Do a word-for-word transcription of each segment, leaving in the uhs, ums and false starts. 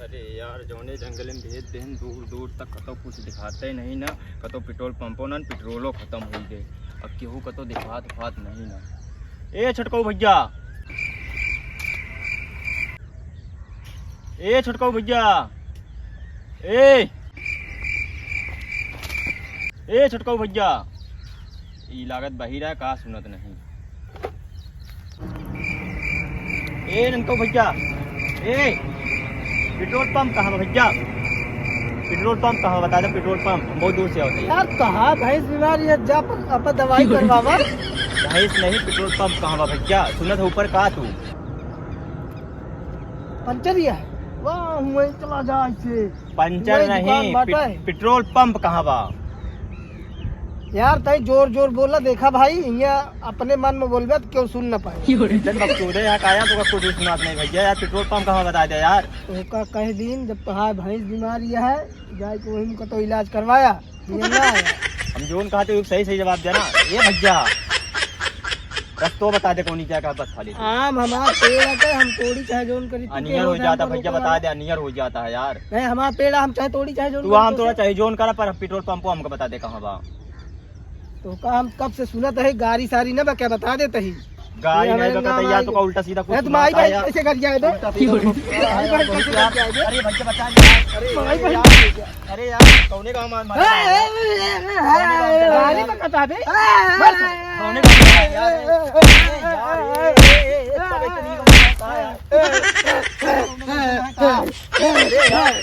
अरे यार, जौने जंगल में भेज देहन, दूर दूर तक कतौ कुछ दिखाते नहीं ना, कतौ पेट्रोल पंपो ना, पेट्रोलो खतम होइ गए। अब केहू कतौ दिखात उखात नहीं ना। ए छोटकऊ भैया, ए छोटकऊ भैया, ए, ए छोटकऊ भैया, ई लागत बहिरा का सुनत नहीं। ए ननकऊ भैया, ए, पेट्रोल पंप कहाँ बा भैया? पेट्रोल पंप कहाँ बा? बता दे पेट्रोल पंप, हम बहुत दूर से आवत है। यार कहाँ भैंस बीमार है, जा पर, अपन दवाई करवावा। भैंस नहीं, पेट्रोल पंप कहाँ बा भैया? सुनत है ऊपर का तू? पंचर ही है। वाह, वहीं चला जा इसे। पंचर वही दुकान नहीं, बाटे। पे-, पेट्रोल पंप कहाँ बा? यार, तई जोर जोर बोला, देखा भाई, हियाँ अपने मन में बोलबे तो केहू सुन न पाए। इज्जत बकचोदे यहाँ का आया, तो कुछ सुनात नहीं भैया, यार, पेट्रोल पंप कहाँ बता दे यार। ओका कह दीन, जब तोहार भैंस बीमार है, जाए के वही में कतो इलाज करवाया। ये ना है। हम जोन कहा थे, सही सही जवाब देना। ए भैया, रस्तो बता दे, कौनी क्या कहा, बस खाली तू। आम हमार पेड़ है, हम तोड़ी चाहे जोन करी, तू अनियर हो जाता भैया, बता दे, अनियर हो जाता है यार। नहीं, हमार पेड़ है, हम चाहे तोड़ी चाहे जोन तू करी, आम तोड़ा चाहे जोन करा, पर पेट्रोल पंपो हमको बता दे कहाँ बा। तो का हम कब से सुनत है, गाड़ी सारी ना बा, क्या बता देते ही। गाड़ी ये नहीं हमारे बता गाँव यार, आई तो का गए। उल्टा सीधा कुछ ए, तुम आई सुनाता भाई, है यार। कैसे कर जाए बे? उल्टा सीधा कुछ आई भाई, कैसे कर जाए बे? अरे भैया बता दे यार। अरे भाई, भाई, यार। अरे यार, कौने गाँव में मारा है? अरे, अरे, अरे, अरे, अरे, अरे, अरे, बता दे। अरे, कौने गाँव में मारा है यार? अरे यार, ये, ये, ये, ये, सब इतनी गाँव में मारता है यार। अरे यार।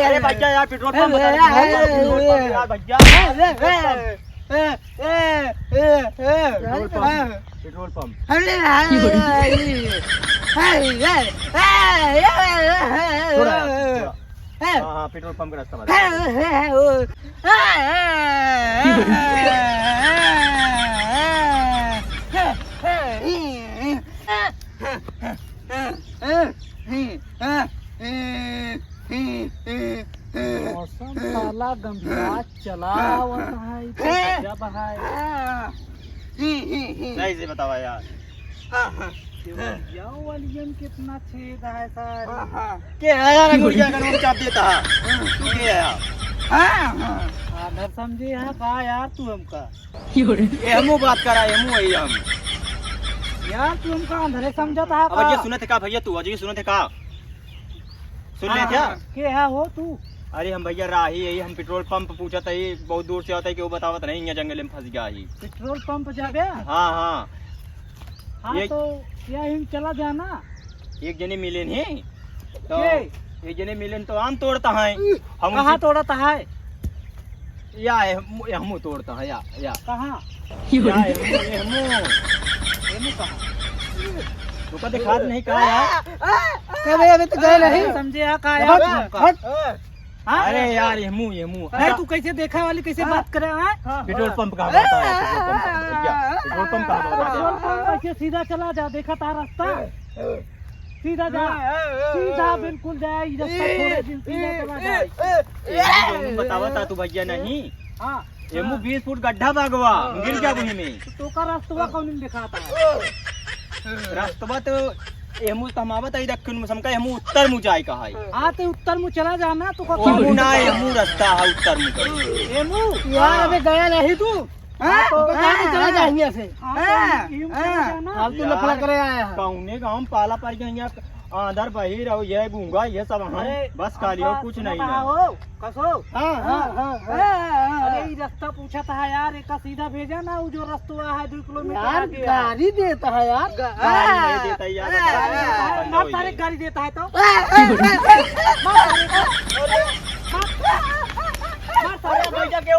अरे भैया यार, पेट्रोल पंप बता दे, पेट्रोल पंप, पेट्रोल पंप यार भैया। पेट्रोल पंप, पेट्रोल पंप। थोड़ा, थोड़ा। हाँ, हाँ, पेट्रोल पंप का रास्ता बता। मौसम साला गंभीरा चलावत है, ई तो गजब है। सही से बतावा यार। देवरिया वालियन कितना छेद है सर। के है यार, अंगुरिया का नोट चाप देता है। तू के है यार? आंधर समझे है का यार तू हमका? एहमू बात करा, एहमू वही हम। यार, तू हमका अंधरे समझत हा अब का? ये सुनत है का भैया तू? अजय सुनत है का? सुन ले हाँ, क्या? हाँ, के है हो तू? अरे हम भैया राही है, हम पेट्रोल पंप पूछत है, बहुत दूर से आवत है, केहू बतावत नहीं, यहाँ जंगल में फंस गया ही। पेट्रोल पंप जाबे? हाँ, हाँ। हाँ, ये तो यहीं चला जाना। एक जने मिले नहीं, तो के? एक जने मिले तो आम तोड़ता है। हम कहाँ उनसे तोड़ता है? या एहमू, एहमू तोड़ता है, या, या। कहाँ? या एहमू, एहमू। एहमू कहाँ? तुका दिखात नहीं का यार? कबे अबे तो गए नहीं। समझे या का यार हट, तुमका? हट। हाँ? अरे यार, एहमू, एहमू। अरे तू कैसे देखा वाली, कैसे बात करे, हाँ? पेट्रोल पंप कहाँ बताया? पेट्रोल पंप कहाँ बताया? पेट्रोल पंप ऐसे सीधा चला जा, देखा तार रास्ता। सीधा जा, सीधा बिल्कुल जा, ई रास्ता छोड़े दिन सीधा चला जा। एहमू बतावा ता तू भैया नहीं। हाँ। एहमू बीस फुट गड्ढा बा गवा, गिर जा वही में। तो तोका रास्तवा कौन में दिखाता है? रास्तवा तो एहमू तो हम आवत है दक्षिण में, हमका एहमू उत्तर मुँह जाए का है। हाँ, तो उत्तर मुँह चला जाना, तो का एहमू ना, एहमू रास्ता है उत्तर मुँह का। एहमू? यार, हाँ। अबे गया नहीं तू? हाँ? हाँ, तो कहाँ से चला हाँ, जाएंगे ऐसे? हाँ, तो हाँ, एहमू चला हाँ। जाना। फालतू यार, लफड़ा करे आया है। कौने गाँव में पाला पड़ गया यहाँ? आंधर बहिर और ये गूंगा, ये सब हम अरे, बस काली हो, हमका कुछ नहीं सुनता है। हो, कसो? हाँ, हाँ, हाँ, हाँ। अरे, ई रास्ता पूछत है यार, एका सीधा भेजा ना, वो जो रस्तवा है दो किलोमीटर यार, आगे है। गाड़ी देता है यार। गा-, गाड़ी नहीं देता यार, हाँ, गाड़ी हाँ, देता है, हाँ, मार तारे गाड़ी देता है तो। हाँ, हाँ, हाँ, हाँ। मार तारे, मार, मार तारे। भैया के